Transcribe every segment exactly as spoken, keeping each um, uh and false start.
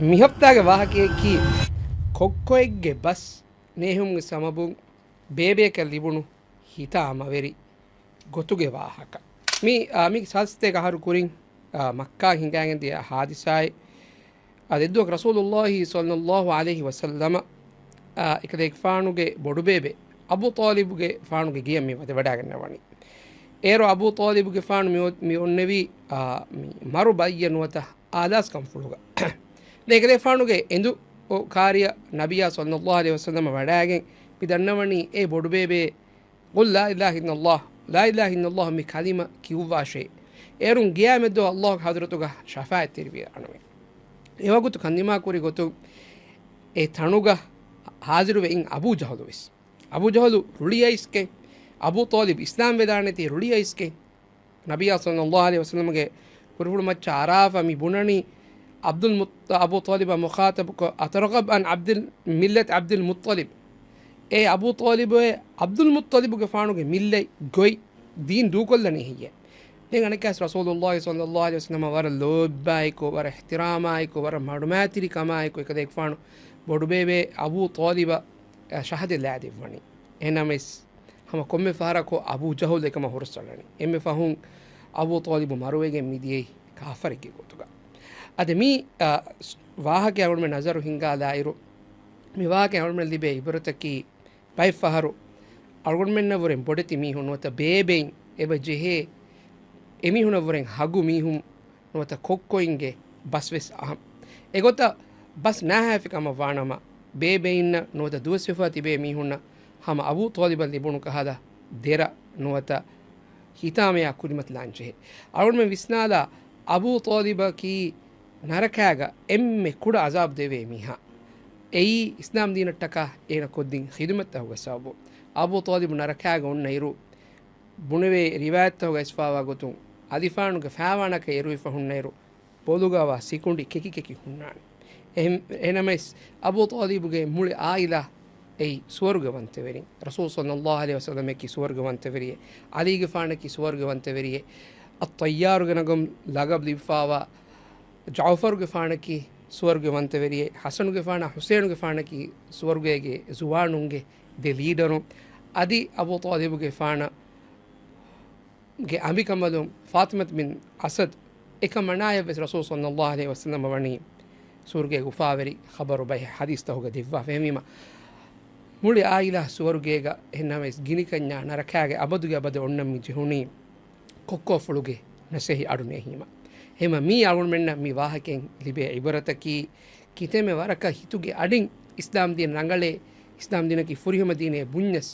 މިހަފްތާގެ ވާހަކައަކީ ކޮއްކޮއެއްގެ ބަސް ނޭހުމުގެ ސަބަބުން ބޭބެއަކަށް ލިބުނު ހިތާމަވެރި ގޮތުގެ ވާހަކަ. މި، އާ، މި ސާސްތޭކަ އަހަރު ކުރިން، އާ، މައްކާ ހިނގާގެން ދިޔަ ހާދިސާއެއް. އާ، ދެއްދުވަހަކު ރަސޫލުﷲ ޞައްލަﷲ ޢަލައިހި ވަސައްލަމަ، އާ، އެކަލޭގެފާނުގެ ބޮޑުބޭބެ އަބޫ ޠާލިބުގެފާނުގެ ގެޔަށް މި ވަދެވަޑައިގަންނަވަނީ. އޭރު އަބޫ ޠާލިބުގެފާނު މި އޮ-، މި އޮންނެވީ، އާ، މި މަރު ބައްޔަށް ނުވަތަ އާލާސް ކަންފުޅުގަ. ދެން އެކަލޭގެފާނުގެ އެނދު ކާރިއަށް ނަބިއްޔާ ޞައްލަﷲ ޢަލައިހި ވަސައްލަމަ ވަޑައިގެން މި ދަންނަވަނީ އޭ ބޮޑުބޭބެ، قل لا إله إلا الله، لا إله إلا الله މި ކަލިމަ ކިޔުއްވާށޭ. އޭރުން ގެޔާމެދު ﷲ ގެ ޙަޟްރަތުގަ ޝަފާޢަތްތެރިވެ އަނުވޭ. އެވަގުތު ކަންދިމާކުރި ގޮތުން އެ ތަނުގަ ޙާޟިރުވެ އިން އަބޫ ޖަހުލު ވެސް. އަބޫ ޖަހުލު ރުޅި އައިސްގެން، އަބޫ ޠާލިބު އިސްލާމް ވެލާނެތީ ރުޅި އައިސްގެން، ނަބިއްޔާ ޞައްލަﷲ ޢަލައިހި ވަސައްލަމަގެ ކުރިފުޅު މައްޗަށް އަރާފަ މި ބުނަނީ އަބްދުލް މުއް-، އަބޫ ޠާލިބާ މުޚާޠަބުކޮށް، أترغب عن عبد ال-، ملة عبد المطلب؟ އޭ އަބޫ ޠާލިބު، އޭ އަބްދުލް މުއްޠަލިބުގެފާނުގެ މިއްލަތް ގޮތް ދީން ދޫކޮށްލަނީ ހެއްޔޭ؟ ދެން އަނެއްކާސް ރަސޫލުﷲ ޞައްލަﷲ ޢަލައިހި ވަސައްލަމަ ވަރަށް ލޯތްބާއެކު، ވަރަށް އިޙްތިރާމާއެކު، ވަރަށް މަޑުމައިތިރިކަމާއެކު އެކަލޭގެފާނު ބޮޑުބޭބެ އަބޫ ޠާލިބަށް ޝަހަދަތް ލައިދެއްވަނީ. އެހެންނަމަވެސް، ހަމަ ކޮންމެ ފަހަރަކު އަބޫ ޖަހުލް އެކަމަށް ހުރަސްއަޅަނީ. އެންމެ ފަހުން އަބޫ ޠާލިބު މަރުވެގެން މިދިޔައީ ކާފަރެއްގެ ގޮތުގަ. އަދި މި، އާ، ވާހަކަ އަޅުގަނޑުމެން ނަޒަރު ހިންގާލާއިރު، މި ވާހަކަ އަޅުގަނޑުމެން ލިބޭ އިބްރަތަކީ، ބައެއްފަހަރު އަޅުގަނޑުމެންނަށްވުރެން ބޮޑެތި މީހުން ނުވަތަ ބޭބެއިން އެބަ ޖެހޭ އެމީހުނަށްވުރެން ހަގު މީހުން ނުވަތަ ކޮއްކޮއިންގެ ބަސްވެސް އަހަން. އެގޮތަށް ބަސް ނާހައިފި ކަމަށް ވާނަމަ، ބޭބެއިންނަށް ނުވަތަ ދުވަސްވެފަ ތިބޭ މީހުންނަށް ހަމަ އަބޫ ޠާލިބަށް ލިބުނު ކަހަލަ ދެރަ ނުވަތަ ހިތާމަޔާ ކުރިމަތިލާން ޖެހޭ. އަޅުގަނޑުމެން ވިސްނާލާ، އަބޫ ޠާލިބަކީ ނަރަކާގަ އެންމެ ކުޑަ އަޒާބު ދެވޭ މީހާ. އެއީ އިސްލާމް ދީނަށްޓަކާ އޭނަ ކޮށްދިން ޚިދުމަތްތަކުގެ ސަބަބުން. އަބޫ ޠާލިބު ނަރަކާގަ އޮންނަ އިރު، ބުނެވޭ ރިވާޔަތްތަކުގައި އިސްފާވާ ގޮތުން، އަލިފާނުގެ ފާވާނަކަށް އެރުވިފަ ހުންނައިރު، ބޮލުގަވާ ސިކުނޑި ކެކި ކެކި ހުންނާނެ. އެހެން-، އެހެނަމަވެސް، އަބޫ ޠާލިބުގެ މުޅި އާއިލާ އެއީ ސުވަރުގެވަންތަވެރިން. ރަސޫލު ޞައްލަﷲ ޢަލައިހި ވަސައްލަމަކީ ސުވަރުގެވަންތަވެރިއެއް. ޢަލީގެފާނަކީ ސުވަރުގެވަންތަވެރިއެއް. އައްޠައްޔާރުގެ ނަގަމުން ލަގަބު ލިބިފާވާ ޖަޢުފަރުގެފާނަކީ ސުވަރުގެވަންތަވެރިއެއް. ޙަސަނުގެފާނާ ޙުސައިނުގެފާނަކީ ސުވަރުގޭގެ ޒުވާނުންގެ ދެ ލީޑަރުން. އަދި އަބޫ ޠާލިބުގެފާނަ ގެ އަނބިކަނބަލުން ފާޠިމަތު ބިން އަސަދު އެކަމަނާޔަށްވެސް ރަސޫލު ޞައްލަﷲ ޢަލައިހި ވަސައްލަމަ ވަނީ ސުވަރުގޭގެ އުފާވެރި ޚަބަރު ބައެއް ޙަދީޘްތަކުގަ ދެއްވާފަ. އެހެންވީމަ، މުޅި އާއިލާ ސުވަރުގޭގަ، އެހެންނަމަވެސް ގިނިކަންޏާ ނަރަކާގެ އަބަދުގެ އަބަދަށް އޮންނަން މި ޖެހުނީ ކޮއްކޮފުޅުގެ ނަސޭހަތް އަޑު ނޭހީމަ. އެހެންވީމަ، މީ އަޅުގަނޑުމެންނަށް މި ވާހަކައިން ލިބޭ ޢިބްރަތަކީ، ކިތަންމެ ވަރަކަށް ހިތުގެ އަޑިން އިސްލާމް ދީން ރަނގަޅޭ، އިސްލާމް ދީނަކީ ފުރިހަމަ ދީނޭ ބުންޏަސް،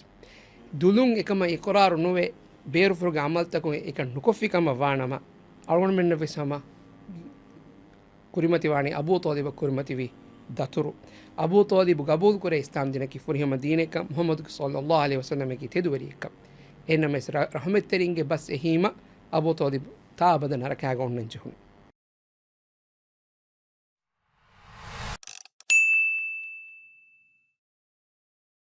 ދުލުން އެކަމަށް އިޤްރާރު ނުވެ، ބޭރުފުޅުގެ ޢަމަލުތަކުން އެކަން ނުކޮށްފި ކަމަށް ވާނަމަ، އަޅުގަނޑުމެންނަށް ވެސް ހަމަ ކުރިމަތިވާނީ އަބޫ ޠާލިބަށް ކުރިމަތިވި ދަތުރު. އަބޫ ޠާލިބު ގަބޫލުކުރޭ އިސްލާމް ދީނަކީ ފުރިހަމަ ދީނެއްކަން، މުޙައްމަދު ޞައްލަﷲ ޢަލައިހި ވަސައްލަމަކީ ތެދުވެރިއެއްކަން. އެހެންނަމަވެސް ރަ-، ރަޙުމަތްތެރިންގެ ބަސް އެހީމަ، އަބޫ ޠާލިބު ތާއަބަދަށް ނަރަކާގަ އޮންނަން ޖެހުނު.